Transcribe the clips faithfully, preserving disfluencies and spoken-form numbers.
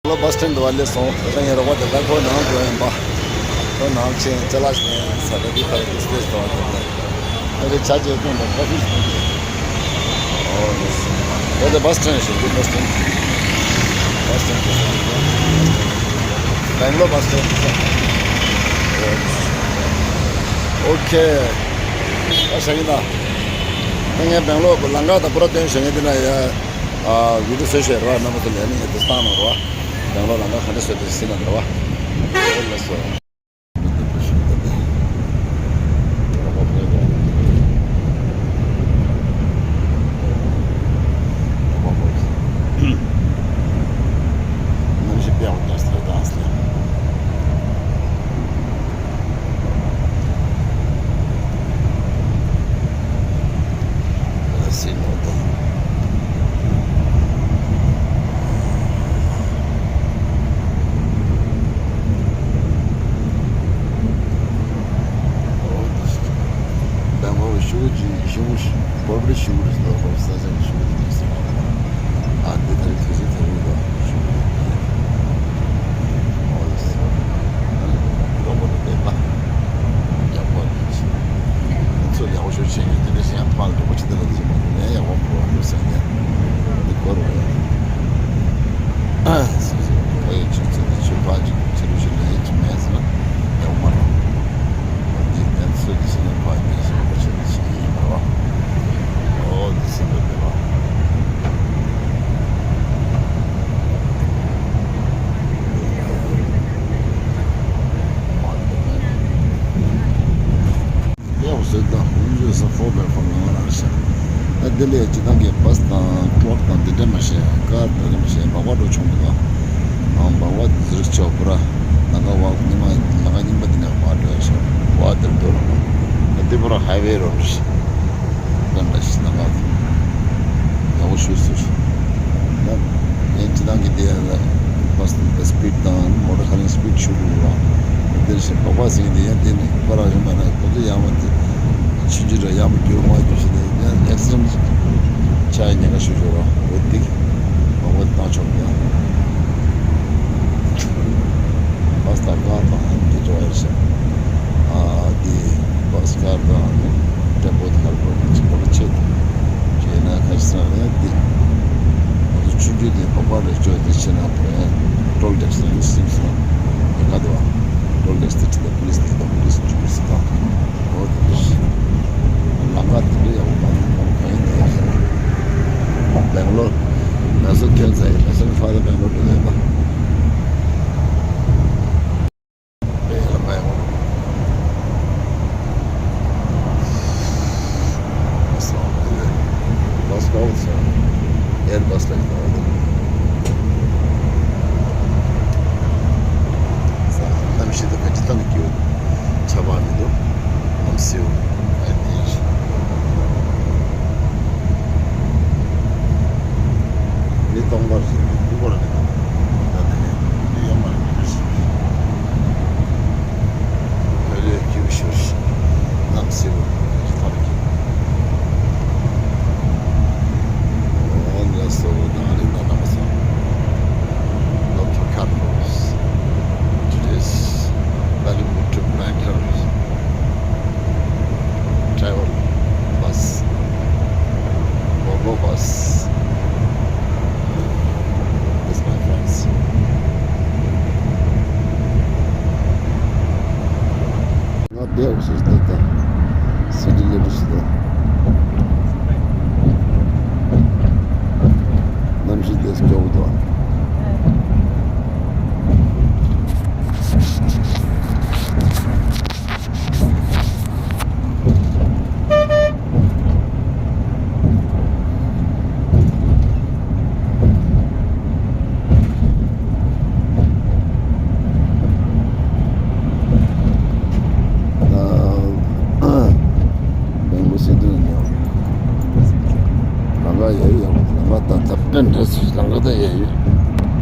ལོ་བྷ་སི་སི་ཊེན་དུ་བ་སླེབས་སོང་། ད་ལྟ་ངའི་རོགས་པ་དེ་ལྟར་ཁོ་ནང་འགྲོ་ཡིན་པ། ཁོ་ནང་ཕྱིན་ཅ་ལག་ཞིག་ལེན་ས་ད་འདི་ཁ་རེ་ཏིག་སི་པེ་སི་དུ་བ་དེ་ལྟར་ཨ་རེ་ཆ་ཅེ་ཀུན་ལ་ཁོ་ཕི་ཞིག་ཨོ་ལེ་སི། ད་ལྟ་བྷ་སི་སི་ཊེན་ཞིག་འདུག་བྷ་སི་སི་ཊེན། བྷ་སི་སི་ཊེན་དུ་སླེབས་སོང་། སྦེང་ལོར་བྷ་སི་སི་ཊེན་དུ། ཨོ་ཁེ། ད་ཞག་ཡིན་ད། ད་ངས་སྦེང་ལོར་ལམ་ཁ་དང་པུ་ར་སྟོན་ཞག་ཡིན་འདི་ན་ཡ། ཨ་བི་ཌི་ཡོ་བཟོས་བཞག་རེད་བ། རྣམ་པ་ཚོ་ལ་ནི་ངས་དེ་བཏང་གནང་རོགས། སྦེང་ལོར་ལམ་ཁ་ག་འདྲ་བཟོས་འདུག་གཟིགས་གནང་རོགས། ཨོ་ལགས་སོ། ད་མོ་ཤུ་གུ་ཅི་ཤུ་གུ་ཤི་པོ་རི་ཤུ་གུ་རེད་ཟེར་པ་ས་ཆ་གི་ཤུ་གུ་དེ་ཟེར་བ་ལ། ཨ་འདི་ད་རེས་དུས་ཚོད་དེ་རུ་ལ་ཤུ་གུ་རེད། ཨོ་ལེ་སི། ཨ་ནི་རོ་པོ་ཊི་པེ་པ་ཡག་པོ་རེད། ང་ཚོ་ཡག་པོ་ཤོད་བྱེད་ཀྱི་དེ་འདྲ་ཞིག་ཡང་ཕར་ལ་འགྲོ་པོ་ཅི་འདི་ལ་དེ་ཞིག་མ་གཏོགས་ཡང་ཡག་པོ་འགྲོ་བ་འགྲོ་ས་ཡིན། འདི་སྐོར་རེད། ཨ་སོ་སོ་ཁོ་ཡི་ཆུ་ཚོད་དེ་ཆུ་ཕ་ཅིག་ཆུ་རུ་ཞིག་ལས་ཅིག་མེད་ཟེར་ན་ཡག་མ་རེད། འདི་ནས་ཚོད་ཀྱི་ཕྱི་ནས་ཕ་ཡི་ཞིག་ཆུ་རུ་ཞིག་ཡིན་པ་རེད་བ། ཨོ་འདི་སེམས་པ་བདེ་བ། ཡག་པོ་བཟོས་དང་ཧུན་ཇུ་ས་ཧྥོ་བེ་ཧྥོ་ང་རང་ཤ། ཨ་དེ་ལས་སྤྱི་བཏང་གི་བྷ་སི་དང་ཊྲག་དང་དེ་འདྲ་མ་བྱས་ཀར་དེ་འདྲ་མ་བྱས་སྦག་སྦག་འགྲོ་ཆོག་འདུག་ཨ། སྦག་སྦག་དེ་ཟུར་ཆོག་པུ་ར་ལམ་ཁ་བ་ཉི་མ་ལམ་ཁ་རྙིང་པ་དེ་འདྲ་མ་འགྲོ་ཡ་ཤོག་བ་དེར་འགྲོ་ར་མ། ཨ་དེ་པུ་ར་ཧའི་ཝེ་རོ་ཌི་ཤི། ད་འདྲ་ཞིག་ལམ་ཁ་ཡག་པོ་ཞུ་སུ་ཞིག་ད། ཡང་སྤྱི་བཏང་གི་དེ་ལ་བྷ་སི་སི་པི་ཌི་དང་མོ་ཊ་ཁ་ནས་སི་པི་ཌི་ཆུ་རུ་ར། དེར་ཞིག་སྦག་སྦག་ཟིན་དེ་ཡང་དེ་ནི་པ་ར་ཡོང་མ་ན་ཁོ་ཚོ་ཡག་མ་དེ་ཆུ་ཆུ་ར་ཡག་པོ་རྒྱུ་མ་རྒྱུ་ཞིག་དེ་ཡང་ཨེག་སི་ཌེན་ཊི་ཆགས་ཉེན་ཁ་ཞུ་ཞུ་ར་འོ་དེ་སྦག་སྦག་བཏང་ཆོག་ཡ། བྷ་སི་དང་ཀར་དང་དེ་འདྲ་བ་ཡོད་ཤག་ཨ་དེ་བྷ་སི་ཀར་དང་ནི་ཊེམ་པོ་ཐར་པོ་དེ་གཅིག་པ་ལ་ཆེད་དུ་བྱས་ན་ཁ་ཤས་ཡང་དེ་ང་ཚོ་ཆུང་ཆུང་དེ་པ་པ་རེ་ཅོ་དེ་ཕྱིན་ན་ཕོ་ཡ་ཊོལ་ཊེག་སི་ནི་སིམ་སོང་ཡིན་ག་དོ། ཊོལ་ཊེག་སི་དེ་ཁྲིད་ད་པུ་ལིས་དེ་དང་པུ་ལིས་ཅུ་པུ་སི་དང་། ཨོ་དེ་འདྲ་ཞིག་ལམ་ཁ་དེ་འདྲ་ཡག་པོ་མ་འདུག་ཁོང་གང་ཡིན་དེ་ཡག་ཤོས་རེད། སྦེང་ལོར་མེ་སོ་ཐོན་ཚར་ཡིན། མེ་སོ་ནས་ཕར་ལ་སྦེང་ལོར་འགྲོ་ཡོད་པ། དཔེ་ལ་མ་ཡག་པོ། མེ་སོ་དེ་བྷ་སི་སི་ཊོབ་ཚོ་ཨེར་བྷ་སི་ལ་ཡིན་པ་རེད། གནམ་གཤིས་དང་ག་ཅི་ལྟ་ན་སྐྱིད་པོ་འདུག་ཆར་པ་མི་འདུག་གནམ་བསིལ་པོ་ཨ་ནི་ཡིན་ཞིང་། མི་སྟོང་པར་ཞིག་འདུག་སྐུ་འཁོར་ནས་ད་དེ་ནས་མི་ཡོང་མ་རེད། མི་འདུག་ཞིག་ལྷོད་ལྷོད་སྐྱིད་པོ་ཞོར་ཞིག་གནམ་བསིལ་པོ་ཐོབ་ཀྱི། ཨོ་ལགས་སོ། ད་རིང་ད་རྣམ་པ་ཚོ་Doctor Carlos, today's Balimpur to Black Hills travel bus, Volvo bus. This my friends. ང་བསྡད་འོ་ཞེས་བསྡད་ད། སི་ཊི་ལེ་ལུ་ཞིག་ད། གནམ་གཤིས་དེ་སྐྱོ་བོ་འདུག་སྦེང་ལོར་སི་ཊི་ནས་ཉོ། ལམ་ཁ་ཡག་ཡོད། ལམ་ཁ་ད་ད་དཔེ་འདྲ་སོང་། ལམ་ཁ་ད་ཡག་ཡོད།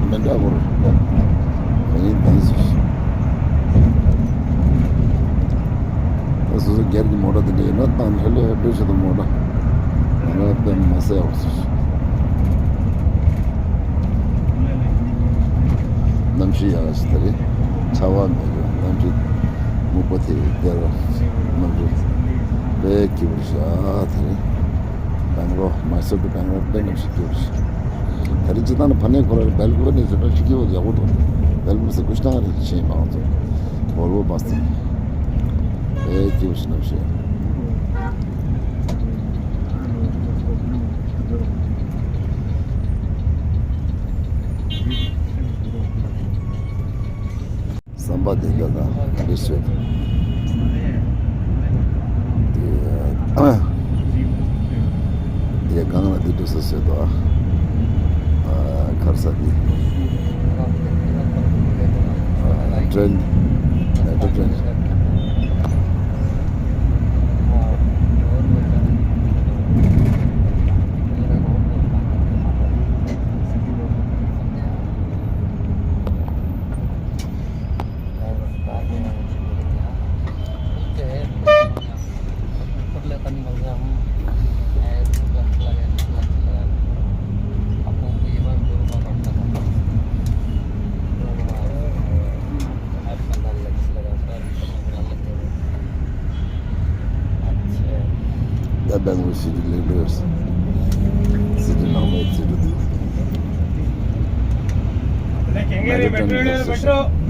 མི་འདྲ་བོ་རེད། ད་ཡིན་ད་ཡིན་སོང་། ད་སོ་སོ་སྒེར་གྱི་མོ་ཊ་དེ་འདྲ་ཡིན་ན་བཏང་ནས་ལྷོད་ལྷོད་འགྲོ་ཆོག་ད་མོ་ཊ། ང་དཔེ་མ་ཟད་ཡག་སོང་། ཞིག་ཡག་ཞིག་ད་རེད། ཆར་པ་མེད་པའི་གནམ་གྲུ་སྨུག་པ་དེ་རེད། དེ་རུ་གནམ་གྲུ་དཔེ་སྐྱིད་པོ་ཞིག་ཨ་ད་རེད། སྦེང་ལོར། མའི་སོར་དུ་སྦེང་ལོར་དཔེ་གནམ་གཤིས་སྐྱིད་པོ་ཞིག་ད་རེས་སྤྱིར་བཏང་ནི་ཕ་ནས་ཁོ་ར་སྦེལ་ཀོབ་ནས་བཟོས་ན་ཞིག་སྐྱིད་པོ་ཡག་པོ་འདུག་སྦེལ་ཀོབ་ཟེར་དགོས་ཤ་སྟངས་རེད་ཤེས་མང་ཚོ། བོལ་བོ་བྷ་སི་དེ་དཔེ་སྐྱིད་པོ་ཞིག་གནམ་གཤིས། ཟམ་པ་དེ་འདྲ་དང་ག་རེ་བཟོས་འདུག་དེ་དེ་སྒང་ལ་དེ་འགྲོ་ས་བཟོས་འདུག་ཨ། ཨ། ག་རེ་ཟེར་དེ། ཨ། ཀྲེན། མེ་ཊྲོ་ཀྲེན། ད་སྦེང་ལོར་སི་ཊི་ལེགས་འགྲོ་ཡོད། སི་ཊི་ནང་མའི་སི་ཊི་འདུག་མེ་ཊྲོ་ཀྲེན་ནི་ལེགས་སོ་ཤག